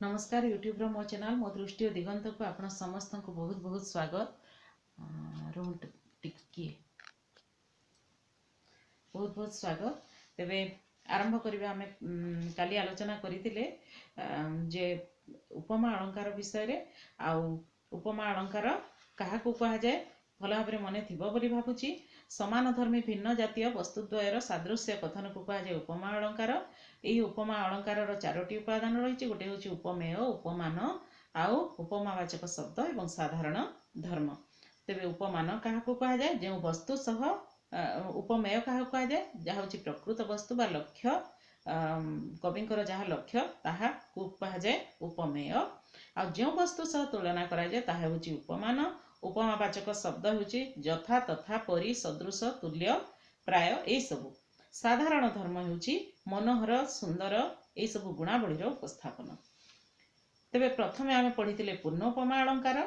ନମସ୍କାର, ୟୁଟ୍ୟୁବ୍ର ମୋ ଚ୍ୟାନେଲ୍ ମୋ ଦୃଷ୍ଟି ଓ ଦିଗନ୍ତକୁ ଆପଣ ସମସ୍ତଙ୍କୁ ବହୁତ ବହୁତ ସ୍ୱାଗତ। ରୁହନ୍ତୁ ଟିକିଏ। ବହୁତ ବହୁତ ସ୍ୱାଗତ। ତେବେ ଆରମ୍ଭ କରିବା। ଆମେ କାଲି ଆଲୋଚନା କରିଥିଲେ ଯେ ଉପମା ଅଳଙ୍କାର ବିଷୟରେ, ଆଉ ଉପମା ଅଳଙ୍କାର କାହାକୁ କୁହାଯାଏ ଭଲ ଭାବରେ ମନେ ଥିବ ବୋଲି ଭାବୁଛି। ସମାନ ଧର୍ମୀ ଭିନ୍ନ ଜାତୀୟ ବସ୍ତୁଦ୍ୱୟର ସାଦୃଶ୍ୟ କଥନକୁ କୁହାଯାଏ ଉପମା ଅଳଙ୍କାର। ଏହି ଉପମା ଅଳଙ୍କାରର ଚାରୋଟି ଉପାଦାନ ରହିଛି। ଗୋଟେ ହେଉଛି ଉପମେୟ, ଉପମାନ ଆଉ ଉପମାବାଚକ ଶବ୍ଦ ଏବଂ ସାଧାରଣ ଧର୍ମ। ତେବେ ଉପମାନ କାହାକୁ କୁହାଯାଏ? ଯେଉଁ ବସ୍ତୁ ସହ, ଉପମେୟ କାହାକୁ କୁହାଯାଏ? ଯାହା ହେଉଛି ପ୍ରକୃତ ବସ୍ତୁ ବା ଲକ୍ଷ୍ୟ, କବିଙ୍କର ଯାହା ଲକ୍ଷ୍ୟ ତାହାକୁ କୁହାଯାଏ ଉପମେୟ। ଆଉ ଯେଉଁ ବସ୍ତୁ ସହ ତୁଳନା କରାଯାଏ ତାହା ହେଉଛି ଉପମାନ। ଉପମାବାଚକ ଶବ୍ଦ ହେଉଛି ଯଥା, ତଥା, ପରି, ସଦୃଶ, ତୁଲ୍ୟ, ପ୍ରାୟ ଏଇସବୁ। ସାଧାରଣ ଧର୍ମ ହେଉଛି ମନୋହର, ସୁନ୍ଦର, ଏଇସବୁ ଗୁଣାବଳୀର ଉପସ୍ଥାପନ। ତେବେ ପ୍ରଥମେ ଆମେ ପଢ଼ିଥିଲେ ପୂର୍ଣ୍ଣୋପମା ଅଳଙ୍କାର।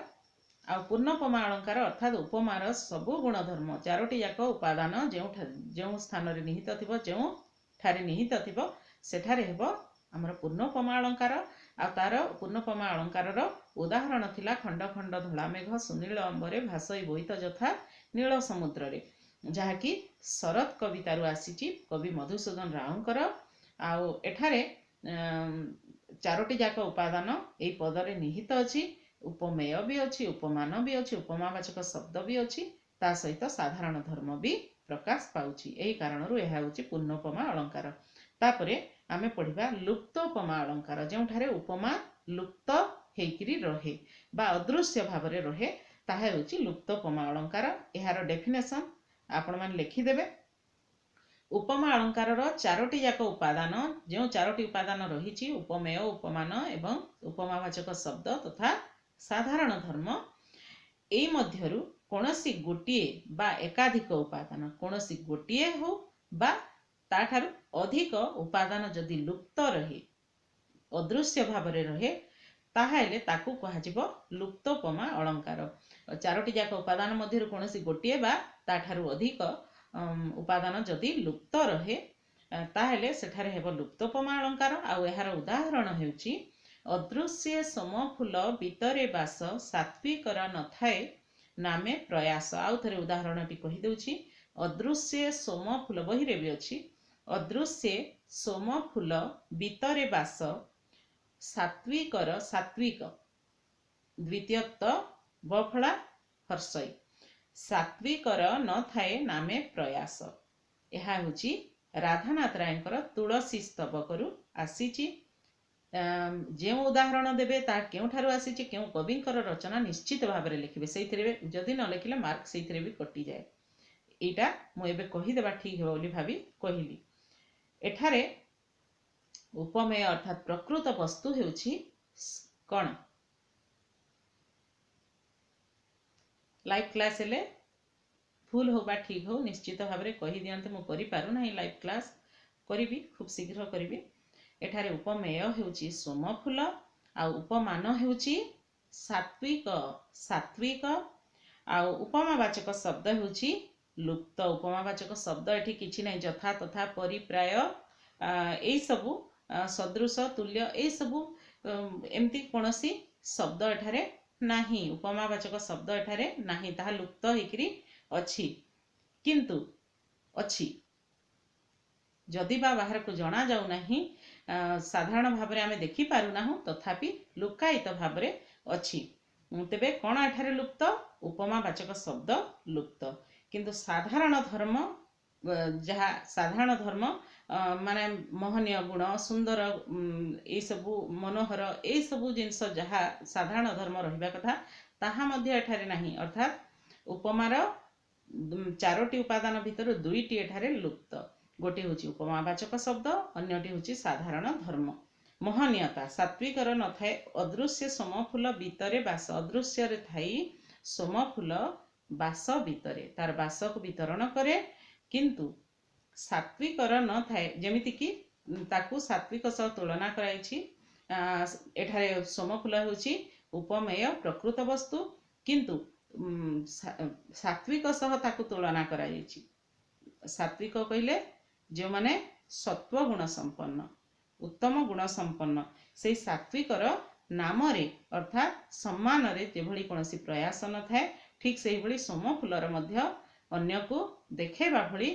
ଆଉ ପୂର୍ଣ୍ଣୋପମା ଅଳଙ୍କାର ଅର୍ଥାତ୍ ଉପମାର ସବୁ ଗୁଣଧର୍ମ, ଚାରୋଟି ଯାକ ଉପାଦାନ ଯେଉଁ ସ୍ଥାନରେ ନିହିତ ଥିବ, ଯେଉଁଠାରେ ନିହିତ ଥିବ, ସେଠାରେ ହେବ ଆମର ପୂର୍ଣ୍ଣୋପମା ଅଳଙ୍କାର। ଆଉ ତାର ପୂର୍ଣ୍ଣୋପମା ଅଳଙ୍କାରର ଉଦାହରଣ ଥିଲା ଖଣ୍ଡ ଖଣ୍ଡ ଧଳା ମେଘ ସୁନୀଳ ଅମ୍ବରେ ଭାସଇ ବୋଇତ ଯଥା ନୀଳ ସମୁଦ୍ରରେ, ଯାହାକି ଶରତ କବିତାରୁ ଆସିଛି, କବି ମଧୁସୂଦନ ରାଓଙ୍କର। ଆଉ ଏଠାରେ ଚାରୋଟି ଯାକ ଉପାଦାନ ଏଇ ପଦରେ ନିହିତ ଅଛି। ଉପମେୟ ବି ଅଛି, ଉପମାନ ବି ଅଛି, ଉପମାବାଚକ ଶବ୍ଦ ବି ଅଛି, ତା ସହିତ ସାଧାରଣ ଧର୍ମ ବି ପ୍ରକାଶ ପାଉଛି। ଏହି କାରଣରୁ ଏହା ହେଉଛି ପୂର୍ଣ୍ଣୋପମା ଅଳଙ୍କାର। ତାପରେ ଆମେ ପଢ଼ିବା ଲୁପ୍ତୋପମା ଅଳଙ୍କାର, ଯେଉଁଠାରେ ଉପମା ଲୁପ୍ତ ହେଇକିରି ରହେ ବା ଅଦୃଶ୍ୟ ଭାବରେ ରହେ, ତାହା ହେଉଛି ଲୁପ୍ତୋପମା ଅଳଙ୍କାର। ଏହାର ଡେଫିନେସନ୍ ଆପଣମାନେ ଲେଖିଦେବେ। ଉପମା ଅଳଙ୍କାରର ଚାରୋଟି ଯାକ ଉପାଦାନ, ଯେଉଁ ଚାରୋଟି ଉପାଦାନ ରହିଛି, ଉପମେୟ, ଉପମାନ ଏବଂ ଉପମାବାଚକ ଶବ୍ଦ ତଥା ସାଧାରଣ ଧର୍ମ, ଏଇ ମଧ୍ୟରୁ କୌଣସି ଗୋଟିଏ ବା ଏକାଧିକ ଉପାଦାନ, କୌଣସି ଗୋଟିଏ ହଉ ବା ତାଠାରୁ ଅଧିକ ଉପାଦାନ ଯଦି ଲୁପ୍ତ ରହେ, ଅଦୃଶ୍ୟ ଭାବରେ ରହେ, ତାହେଲେ ତାକୁ କୁହାଯିବ ଲୁପ୍ତୋପମା ଅଳଙ୍କାର। ଚାରୋଟି ଯାକ ଉପାଦାନ ମଧ୍ୟରୁ କୌଣସି ଗୋଟିଏ ବା ତାଠାରୁ ଅଧିକ ଉପାଦାନ ଯଦି ଲୁପ୍ତ ରହେ, ତାହେଲେ ସେଠାରେ ହେବ ଲୁପ୍ତୋପମା ଅଳଙ୍କାର। ଆଉ ଏହାର ଉଦାହରଣ ହେଉଛି ଅଦୃଶ୍ୟ ସୋମଫୁଲ ଭିତରେ ବାସ ସାତ୍ୱିକର ନଥାଏ ନାମେ ପ୍ରୟାସ। ଆଉ ଥରେ ଉଦାହରଣଟି କହିଦେଉଛି। ଅଦୃଶ୍ୟ ସୋମଫୁଲ, ବହିରେ ବି ଅଛି, ଅଦୃଶ୍ୟ ସୋମଫୁଲ ଭିତରେ ବାସ ସାତ୍ୱିକର, ସାତ୍ୱିକ ଦ୍ୱିତୀୟ ତ ବଫଳା ହର୍ଷଇ, ସାତ୍ୱିକର ନଥାଏ ନାମେ ପ୍ରୟାସ। ଏହା ହେଉଛି ରାଧାନାଥ ରାୟଙ୍କର ତୁଳସୀ ସ୍ତବକରୁ ଆସିଛି। ଯେଉଁ ଉଦାହରଣ ଦେବେ ତାହା କେଉଁଠାରୁ ଆସିଛି, କେଉଁ କବିଙ୍କର ରଚନା ନିଶ୍ଚିତ ଭାବରେ ଲେଖିବେ। ସେଇଥିରେ ଯଦି ନ ଲେଖିଲେ ମାର୍କ ସେଇଥିରେ ବି କଟିଯାଏ। ଏଇଟା ମୁଁ ଏବେ କହିଦେବା ଠିକ୍ ହେବ ବୋଲି ଭାବି କହିଲି। ଏଠାରେ ଉପମେୟ ଅର୍ଥାତ୍ ପ୍ରକୃତ ବସ୍ତୁ ହେଉଛି କ'ଣ? ଲାଇଭ୍ କ୍ଲାସ୍ ହେଲେ ଭୁଲ ହଉ ବା ଠିକ୍ ହଉ ନିଶ୍ଚିତ ଭାବରେ କହିଦିଅନ୍ତୁ। ମୁଁ କରିପାରୁନାହିଁ ଲାଇଭ୍ କ୍ଲାସ୍, କରିବି, ଖୁବ୍ ଶୀଘ୍ର କରିବି। ଏଠାରେ ଉପମେୟ ହେଉଛି ସୋମଫୁଲ, ଆଉ ଉପମାନ ହେଉଛି ସାତ୍ୱିକ, ସାତ୍ୱିକ, ଆଉ ଉପମାବାଚକ ଶବ୍ଦ ହେଉଛି ଲୁପ୍ତ। ଉପମାବାଚକ ଶବ୍ଦ ଏଠି କିଛି ନାହିଁ। ଯଥା, ତଥା, ପରି, ପ୍ରାୟ ଏଇସବୁ, ସଦୃଶ, ତୁଲ୍ୟ, ଏଇସବୁ ଏମିତି କୌଣସି ଶବ୍ଦ ଏଠାରେ ନାହିଁ। ଉପମାବାଚକ ଶବ୍ଦ ଏଠାରେ ନାହିଁ, ତାହା ଲୁପ୍ତ ହେଇକିରି ଅଛି। କିନ୍ତୁ ଅଛି ଯଦି ବା ବାହାରକୁ ଜଣାଯାଉନାହିଁ, ସାଧାରଣ ଭାବରେ ଆମେ ଦେଖିପାରୁନାହୁଁ, ତଥାପି ଲୁକାୟିତ ଭାବରେ ଅଛି। ତେବେ କ'ଣ ଏଠାରେ ଲୁପ୍ତ? ଉପମାବାଚକ ଶବ୍ଦ ଲୁପ୍ତ, କିନ୍ତୁ ସାଧାରଣ ଧର୍ମ, ଯାହା ସାଧାରଣ ଧର୍ମ ମାନେ ମହନୀୟ ଗୁଣ, ସୁନ୍ଦର, ଏଇସବୁ, ମନୋହର, ଏଇସବୁ ଜିନିଷ ଯାହା ସାଧାରଣ ଧର୍ମ ରହିବା କଥା ତାହା ମଧ୍ୟ ଏଠାରେ ନାହିଁ। ଅର୍ଥାତ୍ ଉପମାର ଚାରୋଟି ଉପାଦାନ ଭିତରୁ ଦୁଇଟି ଏଠାରେ ଲୁପ୍ତ। ଗୋଟିଏ ହେଉଛି ଉପମାବାଚକ ଶବ୍ଦ, ଅନ୍ୟଟି ହେଉଛି ସାଧାରଣ ଧର୍ମ ମହନୀୟତା। ସାତ୍ୱିକର ନଥାଏ ଅଦୃଶ୍ୟ ସୋମଫୁଲ ଭିତରେ ବାସ, ଅଦୃଶ୍ୟରେ ଥାଇ ସୋମଫୁଲ ବାସ ଭିତରେ ତାର ବାସକୁ ବିତରଣ କରେ, କିନ୍ତୁ ସାତ୍ୱିକର ନଥାଏ। ଯେମିତିକି ତାକୁ ସାତ୍ୱିକ ସହ ତୁଳନା କରାଯାଇଛି। ଏଠାରେ ସୋମଫୁଲ ହେଉଛି ଉପମେୟ ପ୍ରକୃତ ବସ୍ତୁ, କିନ୍ତୁ ସାତ୍ୱିକ ସହ ତାକୁ ତୁଳନା କରାଯାଇଛି। ସାତ୍ୱିକ କହିଲେ ଯେଉଁମାନେ ସତ୍ୱ ଗୁଣ ସମ୍ପନ୍ନ, ଉତ୍ତମ ଗୁଣ ସମ୍ପନ୍ନ। ସେଇ ସାତ୍ୱିକର ନାମରେ ଅର୍ଥାତ୍ ସମ୍ମାନରେ ଯେଭଳି କୌଣସି ପ୍ରୟାସ ନଥାଏ, ଠିକ୍ ସେହିଭଳି ସୋମ ଫୁଲର ମଧ୍ୟ ଅନ୍ୟକୁ ଦେଖେଇବା ଭଳି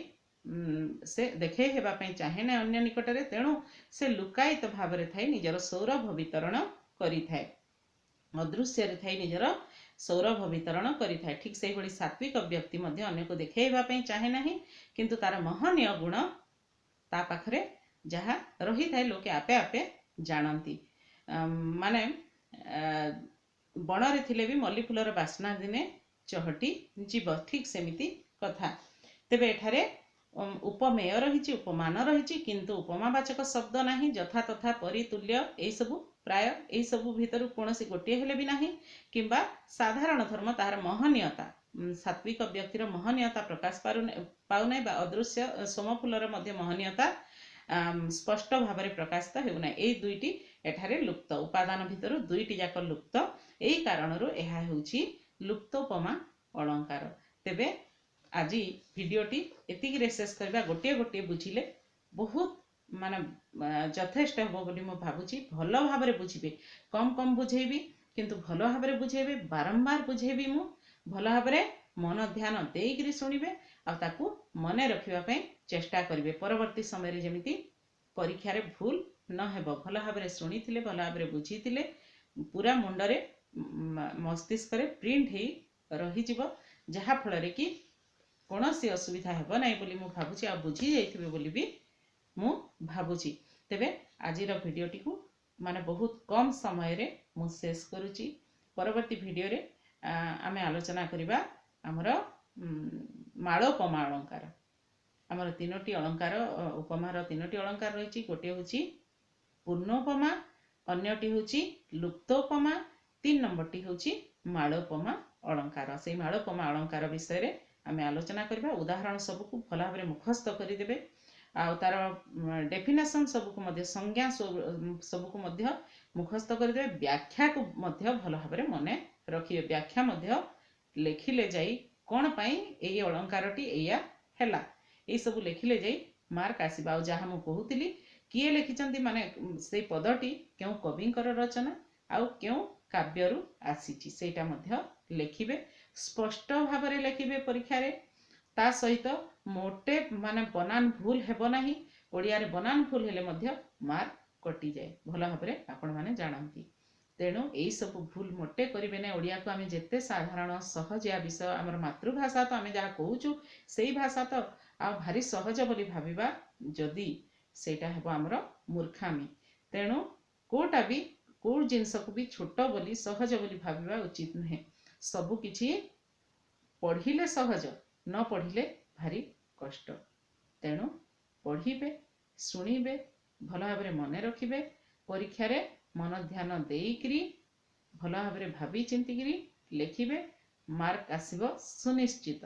ସେ ଦେଖେଇ ହେବା ପାଇଁ ଚାହେଁ ନାହିଁ ଅନ୍ୟ ନିକଟରେ। ତେଣୁ ସେ ଲୁକାୟିତ ଭାବରେ ଥାଇ ନିଜର ସୌରଭ ବିତରଣ କରିଥାଏ, ଅଦୃଶ୍ୟରେ ଥାଇ ନିଜର ସୌରଭ ବିତରଣ କରିଥାଏ। ଠିକ୍ ସେହିଭଳି ସାତ୍ୱିକ ବ୍ୟକ୍ତି ମଧ୍ୟ ଅନ୍ୟକୁ ଦେଖେଇବା ପାଇଁ ଚାହେଁ ନାହିଁ, କିନ୍ତୁ ତାର ମହନୀୟ ଗୁଣ ତା ପାଖରେ ଯାହା ରହିଥାଏ ଲୋକେ ଆପେ ଆପେ ଜାଣନ୍ତି। ମାନେ ବଣରେ ଥିଲେ ବି ମଲ୍ଲି ଫୁଲର ବାସ୍ନା ଦିନେ ଚହଟି ଯିବ, ଠିକ୍ ସେମିତି କଥା। ତେବେ ଏଠାରେ ଉପମେୟ ରହିଛି, ଉପମାନ ରହିଛି, କିନ୍ତୁ ଉପମାବାଚକ ଶବ୍ଦ ନାହିଁ। ଯଥା, ତଥା, ପରି, ତୁଲ୍ୟ ଏଇସବୁ ପ୍ରାୟ ଏଇସବୁ ଭିତରୁ କୌଣସି ଗୋଟିଏ ହେଲେ ବି ନାହିଁ। କିମ୍ବା ସାଧାରଣ ଧର୍ମ ତାହାର ମହନୀୟତା, ସାତ୍ୱିକ ବ୍ୟକ୍ତିର ମହନୀୟତା ପ୍ରକାଶ ପାଉନାହିଁ ବା ଅଦୃଶ୍ୟ ସୋମଫୁଲର ମଧ୍ୟ ମହନୀୟତା ସ୍ପଷ୍ଟ ଭାବରେ ପ୍ରକାଶିତ ହେଉନାହିଁ। ଏଇ ଦୁଇଟି ଏଠାରେ ଲୁପ୍ତ, ଉପାଦାନ ଭିତରୁ ଦୁଇଟି ଯାକ ଲୁପ୍ତ। ଏଇ କାରଣରୁ ଏହା ହେଉଛି ଲୁପ୍ତୋପମା ଅଳଙ୍କାର। ତେବେ ଆଜି ଭିଡ଼ିଓଟି ଏତିକିରେ ଶେଷ କରିବା। ଗୋଟିଏ ଗୋଟିଏ ବୁଝିଲେ ବହୁତ ମାନେ ଯଥେଷ୍ଟ ହେବ ବୋଲି ମୁଁ ଭାବୁଛି। ଭଲ ଭାବରେ ବୁଝିବେ, କମ୍ କମ୍ ବୁଝେଇବି କିନ୍ତୁ ଭଲ ଭାବରେ ବୁଝେଇବେ, ବାରମ୍ବାର ବୁଝେଇବି ମୁଁ। ଭଲ ଭାବରେ ମନ ଧ୍ୟାନ ଦେଇକିରି ଶୁଣିବେ ଆଉ ତାକୁ ମନେ ରଖିବା ପାଇଁ ଚେଷ୍ଟା କରିବେ। ପରବର୍ତ୍ତୀ ସମୟରେ ଯେମିତି ପରୀକ୍ଷାରେ ଭୁଲ ନ ହେବ। ଭଲ ଭାବରେ ଶୁଣିଥିଲେ, ଭଲ ଭାବରେ ବୁଝିଥିଲେ ପୁରା ମୁଣ୍ଡରେ ମସ୍ତିଷ୍କରେ ପ୍ରିଣ୍ଟ ହେଇ ରହିଯିବ, ଯାହାଫଳରେ କି କୌଣସି ଅସୁବିଧା ହେବ ନାହିଁ ବୋଲି ମୁଁ ଭାବୁଛି, ଆଉ ବୁଝି ଯାଇଥିବେ ବୋଲି ବି ମୁଁ ଭାବୁଛି। ତେବେ ଆଜିର ଭିଡ଼ିଓଟିକୁ ମାନେ ବହୁତ କମ୍ ସମୟରେ ମୁଁ ଶେଷ କରୁଛି। ପରବର୍ତ୍ତୀ ଭିଡ଼ିଓରେ ଆମେ ଆଲୋଚନା କରିବା ଆମର ମାଳୋପମା ଅଳଙ୍କାର। ଆମର ତିନୋଟି ଅଳଙ୍କାର, ଉପମାର ତିନୋଟି ଅଳଙ୍କାର ରହିଛି। ଗୋଟିଏ ହେଉଛି ପୂର୍ଣ୍ଣୋପମା, ଅନ୍ୟଟି ହେଉଛି ଲୁପ୍ତୋପମା, 3 ନମ୍ବରଟି ହେଉଛି ମାଳୋପମା ଅଳଙ୍କାର। ସେଇ ମାଳୋପମା ଅଳଙ୍କାର ବିଷୟରେ ଆମେ ଆଲୋଚନା କରିବା। ଉଦାହରଣ ସବୁକୁ ଭଲ ଭାବରେ ମୁଖସ୍ଥ କରିଦେବେ ଆଉ ତାର ଡେଫିନେସନ୍ ସବୁକୁ ମଧ୍ୟ, ସଂଜ୍ଞା ସବୁକୁ ମଧ୍ୟ ମୁଖସ୍ଥ କରିଦେବେ। ବ୍ୟାଖ୍ୟାକୁ ମଧ୍ୟ ଭଲ ଭାବରେ ମନେ ରଖିବେ। ବ୍ୟାଖ୍ୟା ମଧ୍ୟ ଲେଖିଲେ ଯାଇ କ'ଣ ପାଇଁ ଏଇ ଅଳଙ୍କାରଟି ଏଇଆ ହେଲା, ଏଇସବୁ ଲେଖିଲେ ଯାଇ ମାର୍କ ଆସିବ। ଆଉ ଯାହା ମୁଁ କହୁଥିଲି କିଏ ଲେଖିଛନ୍ତି, ମାନେ ସେଇ ପଦଟି କେଉଁ କବିଙ୍କର ରଚନା ଆଉ କେଉଁ କାବ୍ୟରୁ ଆସିଛି ସେଇଟା ମଧ୍ୟ ଲେଖିବେ, ସ୍ପଷ୍ଟ ଭାବରେ ଲେଖିବେ ପରୀକ୍ଷାରେ। ତା ସହିତ ମୋଟେ ମାନେ ବନାନ ଭୁଲ ହେବ ନାହିଁ। ଓଡ଼ିଆରେ ବନାନ ଭୁଲ ହେଲେ ମଧ୍ୟ ମାର୍କ କଟିଯାଏ, ଭଲ ଭାବରେ ଆପଣମାନେ ଜାଣନ୍ତି। ତେଣୁ ଏଇସବୁ ଭୁଲ ମୋଟେ କରିବେ ନାହିଁ। ଓଡ଼ିଆକୁ ଆମେ ଯେତେ ସାଧାରଣ ସହଜିଆ ବିଷୟ, ଆମର ମାତୃଭାଷା ତ ଆମେ ଯାହା କହୁଛୁ ସେଇ ଭାଷା ତ ଆଉ ଭାରି ସହଜ ବୋଲି ଭାବିବା ଯଦି, ସେଇଟା ହେବ ଆମର ମୂର୍ଖାମି। ତେଣୁ କେଉଁଟା ବି କେଉଁ ଜିନିଷକୁ ବି ଛୋଟ ବୋଲି ସହଜ ବୋଲି ଭାବିବା ଉଚିତ ନୁହେଁ। ସବୁ କିଛି ପଢ଼ିଲେ ସହଜ, ନ ପଢ଼ିଲେ ଭାରି କଷ୍ଟ। ତେଣୁ ପଢ଼ିବେ, ଶୁଣିବେ, ଭଲ ଭାବରେ ମନେ ରଖିବେ, ପରୀକ୍ଷାରେ ମନ ଧ୍ୟାନ ଦେଇକିରି ଭଲ ଭାବରେ ଭାବି ଚିନ୍ତିକିରି ଲେଖିବେ, ମାର୍କ ଆସିବ ସୁନିଶ୍ଚିତ।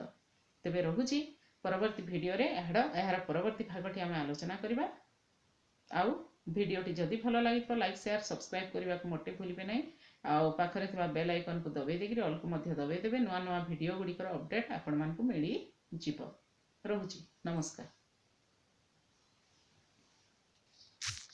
ତେବେ ରହୁଛି, ପରବର୍ତ୍ତୀ ଭିଡ଼ିଓରେ ଏହାର ପରବର୍ତ୍ତୀ ଭାଗଟି ଆମେ ଆଲୋଚନା କରିବା। ଆଉ ଭିଡ଼ିଓଟି ଯଦି ଭଲ ଲାଗିଥିବ ଲାଇକ୍, ସେୟାର, ସବସ୍କ୍ରାଇବ୍ କରିବାକୁ ମୋଟେ ଭୁଲିବେ ନାହିଁ। ଆଉ ପାଖରେ ଥିବା ବେଲ୍ ଆଇକନ୍କୁ ଦବାଇ ଦେଇକିରି ଅଲ୍କୁ ମଧ୍ୟ ଦବାଇ ଦେବେ। ନୂଆ ନୂଆ ଭିଡ଼ିଓ ଗୁଡ଼ିକର ଅପଡ଼େଟ୍ ଆପଣମାନଙ୍କୁ ମିଳିଯିବ। ରହୁଛି, ନମସ୍କାର।